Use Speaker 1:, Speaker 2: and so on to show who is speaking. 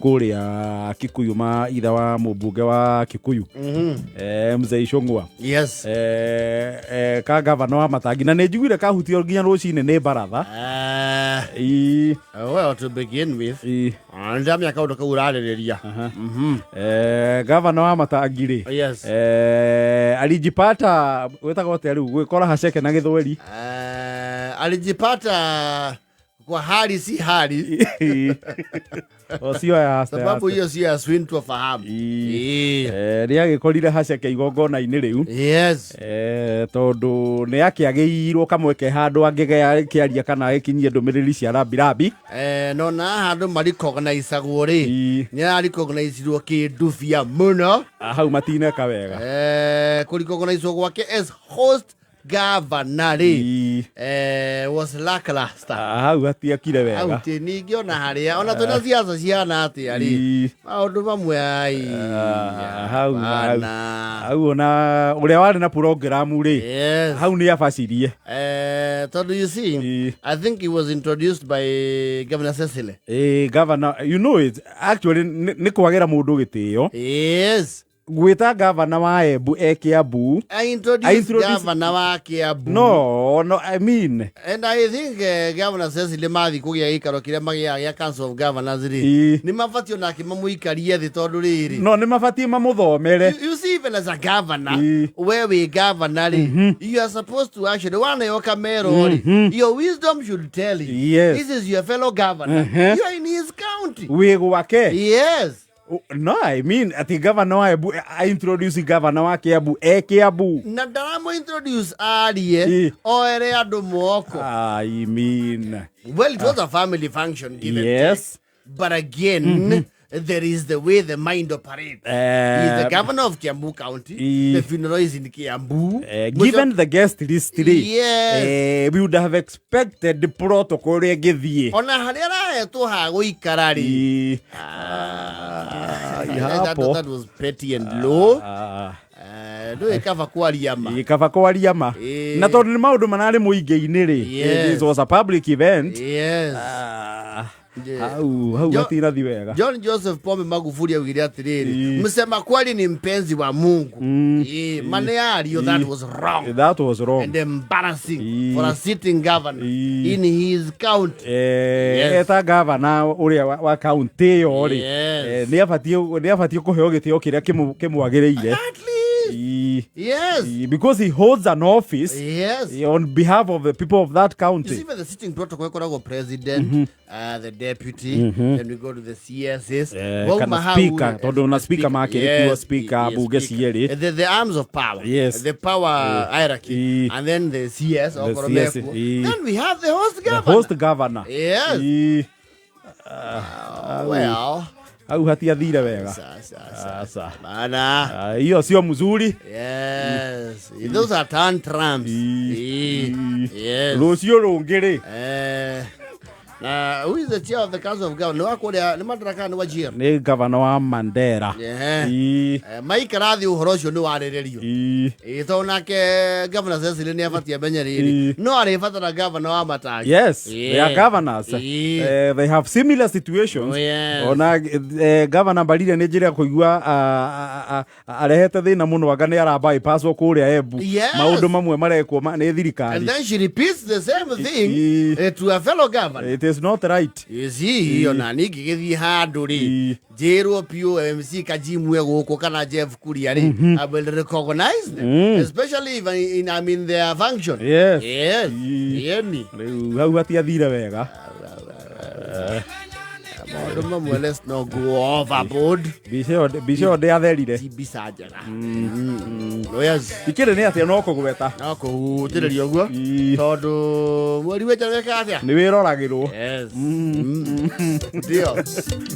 Speaker 1: Kũrĩa Kikuyu ma itha wa mũmbunge wa Kikuyu, mzee Icũng'wa. Ka gavana wa Matangi na nĩ njiguire kahutio nginya rũcinĩ nĩ baratha.
Speaker 2: Well, to begin with, ndamenya kaũndũ kau ũrarĩrĩria.
Speaker 1: Gavana wa Matangi rĩ, alijipata, wĩtagwo atĩa rĩu gwĩkora haceke na gĩthweri?
Speaker 2: Alijipata kwa hali si hali.
Speaker 1: O sio ya aste,
Speaker 2: sababu
Speaker 1: aste.
Speaker 2: Hiyo sio ya sintofahamu.
Speaker 1: Nĩ agĩkorire haceke igongona-inĩ rĩu. Tondũ nĩ akĩagĩirwo kamweke handũ angĩkĩaria kana agĩkinyie ndũmĩrĩri cia rambirambi.
Speaker 2: No na handũ marikognizagwo rĩ, nĩ ararikognizirwo kĩndubia mũno.
Speaker 1: Ah, hau matineka wega.
Speaker 2: Kũrikognizwo gwake as host governor rĩ, was lackluster.
Speaker 1: Ah, hau hatiakire wega.
Speaker 2: Hau ti ningĩ ona harĩa ona twĩna ciaca cihana atĩa rĩ, maũndũ mamwe ai.
Speaker 1: Ah, hau
Speaker 2: Hapana.
Speaker 1: Hau ona ũrĩa warĩ na programu rĩ, hau nĩ abacirie.
Speaker 2: Tondũ you see, I think he was introduced by Governor Cecily.
Speaker 1: Governor, you know it actually nĩ kwagĩra mũndũ gĩtĩo gwĩta gavana wa Embu e Kiambu.
Speaker 2: I introduced
Speaker 1: I introduced
Speaker 2: governor wa Kiambu.
Speaker 1: No, I mean,
Speaker 2: And I think Governor Cecily mathi kũgĩa gĩikaro kĩrĩa magĩaga gĩa Council of Governors rĩ, nĩ mabatiĩ onake mamũikarie thĩ tondũ rĩrĩ,
Speaker 1: no nĩ mabatiĩ mamũthomere.
Speaker 2: You see, even as a governor, we wĩ governor rĩ, you are supposed to actually waneo kamero rĩ, your wisdom should tell you this is your fellow governor, you are in his county.
Speaker 1: Wĩ gwake. No, I mean, ati gavana wa Embu I introduce gavana wa Kiambu e Kiambu.
Speaker 2: Na ndaramo introduce arie, oere andũ moko.
Speaker 1: I mean,
Speaker 2: Well, it was a family function, give and take. But again, there is the way the mind operates. He's the governor of Kiambu County. The funeral is in Kiambu.
Speaker 1: Given the guest list rĩ, we would have expected the protocol ĩngĩthiĩ.
Speaker 2: Ona harĩa arahetwo ha gũikara rĩ,
Speaker 1: Hapo.
Speaker 2: That was petty and low. Ndũĩ kaba kwaria ma.
Speaker 1: Ĩ, kaba kwaria ma. Na tondũ nĩ maũndũ mararĩ mũingĩ-inĩ rĩ, this was a public event. Hau hatirathi wega.
Speaker 2: John Joseph Pombe Magufuli augire atĩrĩrĩ, msema kweli ni mpenzi wa Mungu. Mane ario, that was wrong
Speaker 1: That was wrong
Speaker 2: and embarrassing for a sitting governor in his county.
Speaker 1: Eta gavana ũrĩa wa kaunti ĩyo rĩ, nĩ abatiĩ kũheo gĩtĩo kĩrĩa kĩmwagĩrĩire.
Speaker 2: At least.
Speaker 1: Because he holds an office on behalf of the people of that
Speaker 2: You see,
Speaker 1: county.
Speaker 2: even the sitting protocol ĩkoragwo president, the deputy, then we go to the CSs. Wauma
Speaker 1: Kana
Speaker 2: hau
Speaker 1: speaker,
Speaker 2: rĩ,
Speaker 1: tondũ ona speaker makĩrĩ kuo, speaker, bunge
Speaker 2: speaker.
Speaker 1: cierĩ.
Speaker 2: The arms of power. The power hierarchy. And then the CS,
Speaker 1: The
Speaker 2: okorwo
Speaker 1: CS,
Speaker 2: mekuo. Then we have the host
Speaker 1: The
Speaker 2: governor.
Speaker 1: host governor.
Speaker 2: Well,
Speaker 1: Hau hatiathire wega.
Speaker 2: Sa, sa, sa.
Speaker 1: Asa.
Speaker 2: Bana.
Speaker 1: Ah, hiyo sio mzuri.
Speaker 2: Yes. Those are tantrums.
Speaker 1: Rũciũ rũngĩ rĩ,
Speaker 2: Na who is the chair of the Council of Governors? Nĩ wa kũrĩa nĩ Madaraka, nĩ Wajir.
Speaker 1: Nĩ gavana wa Mandera.
Speaker 2: Maikara thĩ ũhoro ũcio nĩ warĩrĩrio. Ĩ, tondũ nake Governor Cecily nĩ abatiĩ amenye rĩrĩ, no arĩbatara governor wa Matangi.
Speaker 1: Yes, they are governors. They have similar situations. Ona governor Mbarire nĩ njĩra kũigua arehete thĩna mũno, anga nĩ ara bypasswo kũrĩa Embu. Maũndũ mamwe marekwo nĩ thirikari.
Speaker 2: And then she repeats the same thing to a fellow governor.
Speaker 1: It is not right.
Speaker 2: You see, ona niĩ ngĩgĩthiĩ handũ rĩ, njĩrwo piũ MC Kajimwe gũkũ kana Jeff Kuria rĩ, I will recognize them, especially if I'm in their function. Yeni.
Speaker 1: Rĩu hau hatiathire wega.
Speaker 2: Maũndũ mamwe, let's not go overboard.
Speaker 1: Mbica ĩyo ndĩatherire.
Speaker 2: Ti mbica njega. Oh, yes.
Speaker 1: Ikĩrĩ nĩ atĩa no kũgweta.
Speaker 2: No kũhutĩrĩria ũguo tondũ mweri wĩnja wĩkaga atĩa?
Speaker 1: Nĩ wĩroragĩrwo.
Speaker 2: Yes. Ndio.